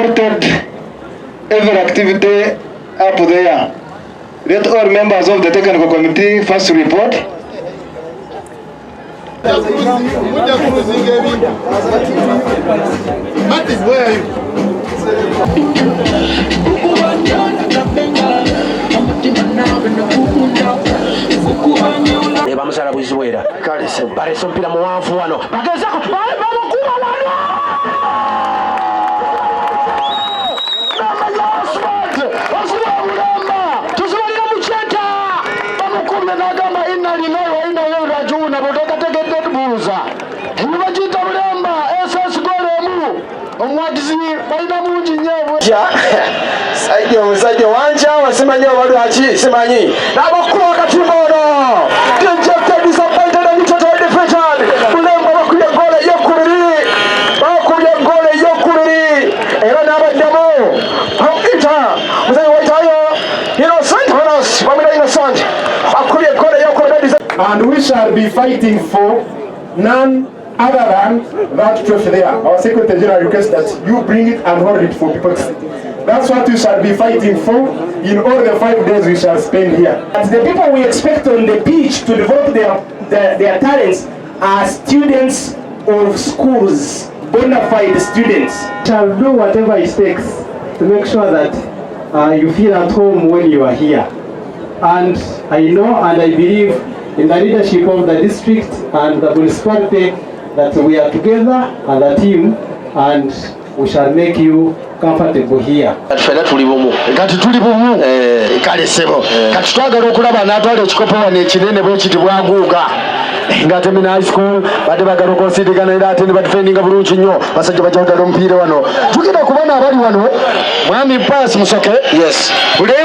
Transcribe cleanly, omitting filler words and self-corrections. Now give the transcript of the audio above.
halted every activity up there. Let all members of the technical committee first report. Mujja kuluzinga ebintu. Martin, where are you? Bamusala bwizibwera balese omupiira muwanvu wano bagezako bamukuba wano. Tuzibalira mu kyenta bamukubye n'agamba inna lillahi wa inna ilaihi rajiuna bwotekategedde buuza enyuma bagiyita Bulemba SS goal emu omuwagizi balina mungi nnyo. Sajja omusajja wankyawa, simanyi oba lwaki, simanyi nabakuba akatimba ono. Dejected, disappointed and totally defeated. Bulemba bakubye goolo eyokubiri, bakubye goolo eyokubiri era n'abaddamu bamuyita musajja wayitayo Innocent Honos, bamwita Innocent, bakubye goolo eyokubiri. And we shall be fighting for none other than that trophy there. Our Secretary General requests that you bring it and hold it for people to see. That's what we shall be fighting for in all the 5 days we shall spend here. But the people we expect on the pitch to develop their talents are students of schools, bona fide students. Shall do whatever it takes to make sure that you feel at home when you are here. And I know and I believe in the leadership of the district and the municipality that we are together as a team and we shall make you comfortable here. Kati ffenna tuli bumu. Kati tuli bumu. Kale ssebo, kati twagala okulaba n'atwala ekikopo wano ekinene bwe kiti bwaguuga nga Temina High School badde bagala okonsidigana era ate ne badifendinga bulungi nnyo. Basajja bajja kudala omupiira wano, tugenda kubona abali wano, mwami Pius Musoke. Yes. Bulemba.